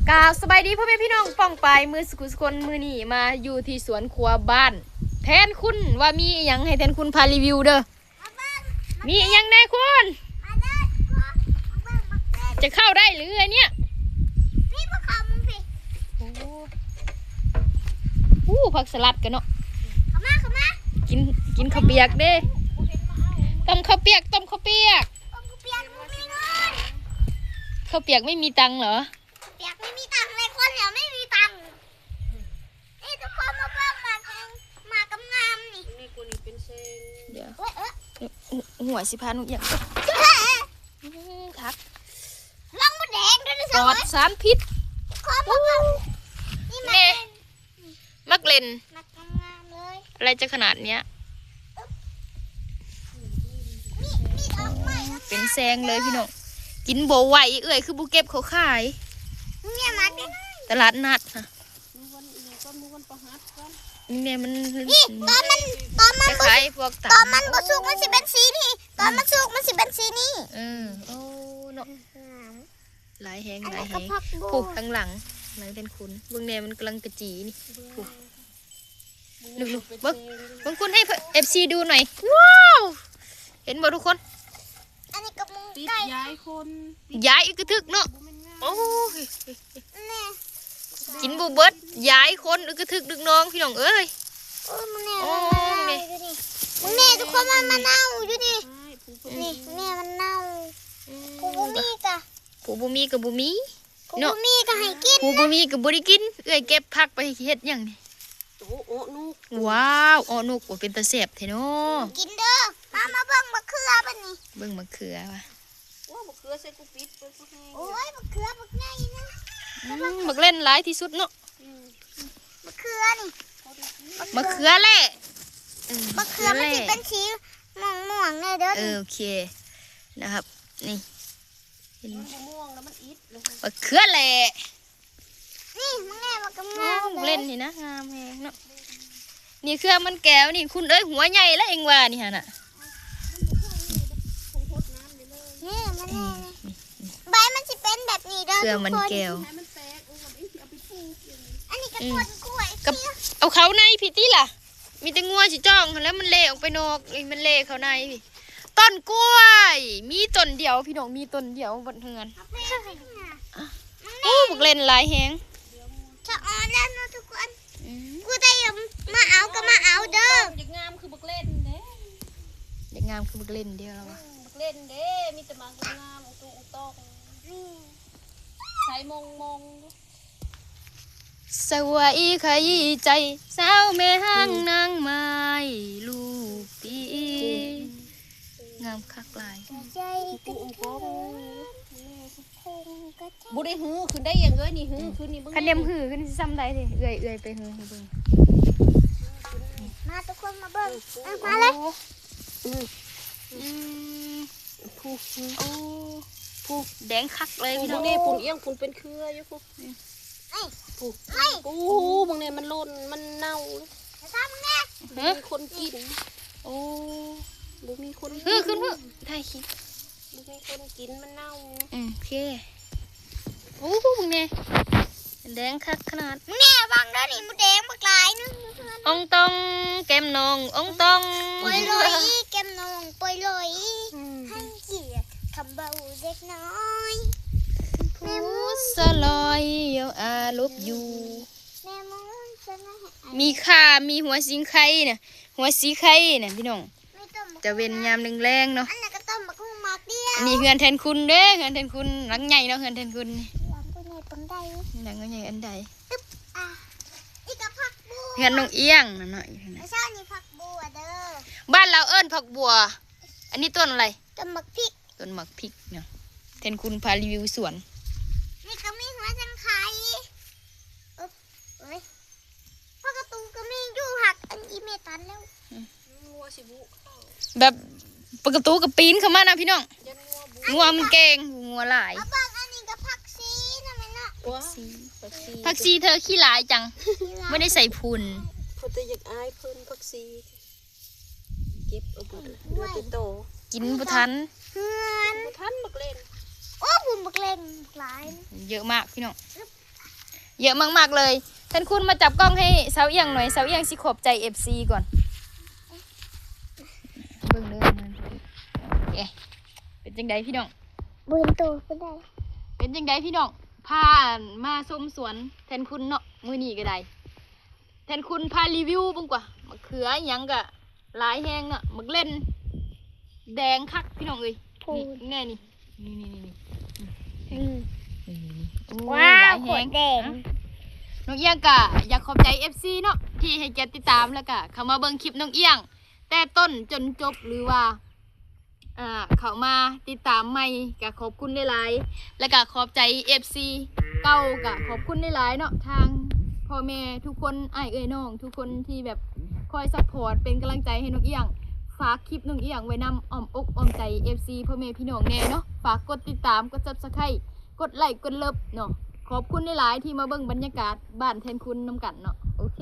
ກາບສະບາຍດີພໍ່ແມ່ພີ່ນ້ອງປ້ອງປາຍໝົດສູ່ສູ່ຄົນ. ມື້ນີ້ມາຢູ່ທີ່ສວນຄົວບ້ານແທນຄຸນ ວ່າມີອີ່ຫຍັງໃຫ້ແທນຄຸນພາຣີວິວເດີ. ມີອີ່ຫຍັງແດ່ຄຸນ? ຈະເຂົ້າໄດ້ຫຼືເອື້ອຍເນຍ? ໂອ້ ໂອ້ ຜັກສະຫຼັດກັນເນາະ. ເຂົ້າມາ ເຂົ້າມາ ກິນ ກິນເຂົ້າປຽກເດ້. ຕົ້ມເຂົ້າປຽກ ຕົ້ມເຂົ້າປຽກ. ຕົ້ມເຂົ້າປຽກບໍ່ມີເງິນ. ເຂົ້າປຽກໄມ່ມີຕັງເຫຼືອ? ເຂົ້າປຽກໄມ່ມີຕັງເລີຍ ຄົນເດຽວໄມ່ມີຕັງ. ນີ້ທຸກຄົນມາເບິ່ງໝາກ ໝາກງາມໆນີ້. ນີ້ ໂອ້ຍ ເອີ ຫົວຊິພາໜູຫຍັງ ອືມ ຄັກ ລອງມາແດງເດີ ປອດສານພິດ. ທຸກຄົນມາເບິ່ງ ນີ້ໝາກເຫຼັ້ນ ໝາກເຫຼັ້ນ ໝາກງາມໆເລີຍ. ອະໄລຈະຂະໜາດເນຍ? ມີ ມີດອກໄມ້ ເປັນແຊງເລີຍພີ່ນ້ອງ. ກິນບໍ່ໄຫວ ເອື້ອຍຄືບໍ່ເກັບເຂົາຂາຍ? ເນຍ ໝາກເຫຼັ້ນ ຕະຫຼາດນັດນະ. ນີ້ແມ່ມັນ ນີ້ ຕອນມັນ ຕອນມັນບໍ່ ຕອນມັນບໍ່ສຸກມັນຊິເປັນສີນີ້ ຕອນມັນສຸກມັນຊິເປັນສີນີ້. ເອີ ໂອ້ ເນາະ ງາມ ຫຼາຍແຮງ ອັນ ຫຼາຍແຮງ. ໂອ້ ທາງຫຼັງ ຫຼັງແທນຄຸນ ເບິ່ງແນ່ ມັນກຳລັງກະຈີນີ້. ໂອ້ ລູກໆ ເບິ່ງ ເບິ່ງຄຸນໃຫ້ເອັຟຊີດູໜ້ອຍ. ວ້າວ ເຫັນບໍ່ທຸກຄົນ? ອັນນີ້ກໍມຸງໄກ່ ຍ້າຍຄົນ ຍ້າຍອຶກກະທຶກເນາະ. ໂອ້ຍ ແນ່ ກິນບໍ່ເບິດ ຍ້າຍຄົນອຶກກະທຶກດຶກນ້ອງ ພີ່ນ້ອງເອີຍ. ໂອ້ຍ ມຶງແນ່ ໂອ້ຍ ມັນເນົ່າຢູ່ນີ້ ມຶງແນ່ ທຸກຄົນ ມັນມາເນົ່າຢູ່ນີ້. ນີ້ ແນ່ ມັນເນົ່າ. ອືມ ຜູ້ບໍ່ມີກະ ຜູ້ບໍ່ມີກໍບໍ່ມີ ຜູ້ບໍ່ມີກໍໃຫ້ກິນ ເນາະ ຜູ້ບໍ່ມີກໍບໍ່ໄດ້ກິນ. ເອື້ອຍເກັບຜັກໄປເຮັດຫຍັງນີ້? ໂອ້ ໂອ້ ນົກ ວ້າວ ເອາະນົກ ໂອ້ ເປັນຕາແຊບແທ້ເນາະ. ກິນເດີ ມາ ມາເບິ່ງບັກເຂືອບັດນີ້ ເບິ່ງບັກເຂືອວ່າ. ໂອ້ ບັກເຂືອໃສ່ກູປິດເບິ່ງ ໂອ້ຍ ບັກເຂືອບັກໃຫຍ່ນະ. ອືມ ບັກເຫຼັ້ນຫຼາຍທີ່ສຸດເນາະ. ອືມ ບັກເຂືອນີ້ ບັກເຂືອແຫຼະ. ອືມ ບັກເຂືອມັນຊິເປັນສີມ່ວງໆແນ່ເດີ. ເອີ ໂອເຄນະຄັບ ນີ້ ມັນບໍ່ມ່ວງແລ້ວ ມັນອິດເລີຍ ບັກເຂືອແຫຼະ. ນີ້ ມັນແນ່ ບັກງາມ ໂອ້ ແຫຼະ ເຫຼັ້ນນີ້ນະ ງາມແຮງເນາະ. ນີ້ເຂືອມັນແກ້ວນີ້ ຄຸນເອີຍ ຫົວໃຫຍ່ແລ້ວເອງວ່ານີ້ຫັ້ນນະ. ນີ້ ມັນແນ່ ອືມ ໃບມັນຊິເປັນແບບນີ້ເດີ ເຂືອມັນແກ້ວ ອັນນີ້ກໍ ອືມ ຕົ້ນກ້ວຍ ກັບ ເອົາເຂົ້າໃນພີ້ຕິລະ. ມີແຕ່ງົວຊິຈ້ອງຫັ້ນແຫຼະ ມັນເລອອກໄປນອກ ເອີຍ ມັນເລເຂົ້າໃນພີ້. ຕົ້ນກ້ວຍ ມີຕົ້ນດຽວພີ່ນ້ອງ ມີຕົ້ນດຽວບົດເຮືອນ. ໂອ້ ບັກເຫຼັ້ນຫຼາຍແຮງ ສະອອນແລ້ວເນາະທຸກຄົນ. ອືມ ຜູ້ໃດຢາກມາເອົາກໍມາເອົາເດີ. ຢາກງາມຄືບັກເຫຼັ້ນເດ້ ຢາກງາມຄືບັກເຫຼັ້ນເດ້ລະວ່າ. ອືມ ບັກເຫຼັ້ນເດ້ ມີແຕ່ໝາກງາມ ອຸຕຸອຸຕອກ ອືມ ໃສມົງໆ. ສະຫວາຍໄຄໃຈ ສາວແມ່ຮ້າງ ອືມ ນາງໄມ້ລູກຕີ ງາມຄັກຫຼາຍ. ບໍ່ໄດ້ຮື້ຂຶ້ນໄດ້ຫຍັງເອີຍ ນີ້ຮື້ຂຶ້ນນີ້ເບິ່ງ ຄັນແນມຮື້ຂຶ້ນຊິຊ່ຳໃດເດ້. ເອື້ອຍ ເອື້ອຍໄປຮື້ໃຫ້ເບິ່ງ ມາທຸກຄົນມາເບິ່ງ. ເອີ ມາເລີຍ. ໂອ້ ອືມ ອືມ ຜູ້ ໂອ້ ຜູ້ແດງຄັກເລີຍພີ່ນ້ອງ. ພຸ້ນເດ້ ພຸ້ນອຽງ ພຸ້ນເປັນເຄືອຢູ່ ພຸ້ນ ອືມ ພຸ້ນ ເຮີ້ຍ ໂອ້ ເບິ່ງແນ່ ມັນຫຼົ່ນ ມັນເນົ່າ ຫຶ ມີຄົນກິນ. ໂອ້ ບໍ່ມີຄົນກິນ ຫື ຂຶ້ນ ຫື ຖ່າຍຄລິບ ບໍ່ມີຄົນກິນ ມັນເນົ່າ. ອືມ ໂອເຄ. ໂອ້ ເບິ່ງແນ່ ແດງຄັກຂະໜາດ. ແມ່ ວາງເດີນີ້ ໝູແດງບັກຫຼາຍໜຶ່ງ. ອອງຕອງແກ້ມນ້ອງ ອອງຕອງ ປ່ອຍລອຍ ແກ້ມນ້ອງປ່ອຍລອຍ. ອືມ ໃຫ້ກຽດຄຳເວົ້າເດັກນ້ອຍ. ຜູ້ສະຫຼອຍ I love you. ແມ່ ມີຂ່າ ມີຫົວສິງໄຄນະ ຫົວສີໄຄນະ ພີ່ນ້ອງ. ຈະເວັນຍາມແລງໆເນາະ. ອັນນັ້ນກໍຕົ້ນບັກຫຸ່ງໝາກດຽວ. ນີ້ເຮືອນແທນຄຸນເດ້ ເຮືອນແທນຄຸນ ຫຼັງໃຫຍ່ເນາະ ເຮືອນແທນຄຸນນີ້. ຫຼັງບໍ່ໃຫຍ່ປານໃດ ຫຼັງບໍ່ໃຫຍ່ອັນໃດ. ອາ ນີ້ກໍຜັກບົວ ເຮືອນນ້ອງອຽງນະເນາະ. ເຊົ້ານີ້ຜັກບົວເດີ ບ້ານລາວເອີ້ນຜັກບົວ. ອັນນີ້ຕົ້ນອະໄລ? ຕົ້ນໝາກພິກ ຕົ້ນໝາກພິກເນາະ. ແທນຄຸນພາຣີວິວສວນ. ນີ້ກໍມີຫົວສັງໄຄ. ເອີ ເອີຍ ປະຕູກໍມີຢູ່ ຫັກອັນອີເມຕັນແລ້ວ. ອືມ ງົວຊິບຸເຂົ້າ ແບບປະຕູກໍປີນເຂົ້າມານະພີ່ນ້ອງ. ງົວມັນເກັ່ງ ງົວຫຼາຍ. ມາເບິ່ງອັນນີ້ກໍຜັກຊີນະແມ່ນເນາະ. ຜັກຊີ ຜັກຊີ ເທີຂີ້ຫຼາຍຈັງ ຂີ້ຫຼາຍ ບໍ່ໄດ້ໃສ່ຝຸ່ນ. ເພິ່ນແຕ່ຢາກອາຍເພິ່ນ ຜັກຊີ ເກັບເອົາເບິດ ເຫຼືອແຕ່ໂຕ ກິນບໍ່ທັນ. ເຮືອນ ບໍ່ທັນບັກເຫຼັ້ນ. ໂອ້ ບຸນບັກເຫຼັ້ນຫຼາຍ ເຍອະມາກພີ່ນ້ອງ. ເຍາະມາກໆເລີຍ. ທ່ານຄຸນມາຈັບກ້ອງໃຫ້ສາວອຽງໜ່ອຍ, ສາວອຽງຊິຂອບໃຈເອັຟຊີກ່ອນ. ເບິ່ງເດີ ເປັນຈັ່ງໃດພີ່ນ້ອງ? ບໍ່ເຫັນໂຕປານໃດ. ເປັນຈັ່ງໃດພີ່ນ້ອງ? ພາມາຊົມສວນແທນຄຸນເນາະ ມື້ນີ້ກໍໄດ້. ແທນຄຸນພາຣີວິວເບິ່ງກວ່າ ມະເຂືອອີ່ຫຍັງກະຫຼາຍແຮງເນາະ, ໝາກເລັ່ນແດງຄັກພີ່ນ້ອງເອີຍ. ນີ້ ແນ່ນີ້ ນີ້ໆໆໆ ອືມ ນີ້ໆໆ ໂອ້ ວ້າວ ຫຼາຍແຮງ ໂຄດແດງ. ນ້ອງອຽງກະຢາກຂອບໃຈເອັຟຊີເນາະ ທີ່ໃຫ້ກຽດຕິດຕາມ ແລ້ວກະເຂົ້າມາເບິ່ງຄລິບນ້ອງອຽງແຕ່ຕົ້ນຈົນຈົບ ຫຼືວ່າ ອ່າ ເຂົ້າມາຕິດຕາມໃໝ່ກະຂອບຄຸນຫຼາຍໆ ແລ້ວກະຂອບໃຈເອັຟຊີເກົ່າກະຂອບຄຸນຫຼາຍໆເນາະ ທາງພໍ່ແມ່ທຸກຄົນ ອ້າຍເອື້ອຍນ້ອງທຸກຄົນທີ່ແບບຄອຍຊັບພອດເປັນກຳລັງໃຈໃຫ້ນ້ອງອຽງ. ຝາກຄລິບນ້ອງອຽງໄວ້ນຳອ້ອມອົກອ້ອມໃຈເອັຟຊີພໍ່ແມ່ພີ່ນ້ອງແນ່ເນາະ. ຝາກກົດຕິດຕາມ ກົດຊັບສະໄຄຣບ໌ ກົດໄລກ໌ ກົດເລີບເນາະ. ຂອບຄຸນຫຼາຍໆທີ່ມາເບິ່ງບັນຍາກາດບ້ານແທນຄຸນນຳກັນເນາະ. ໂອເຄ.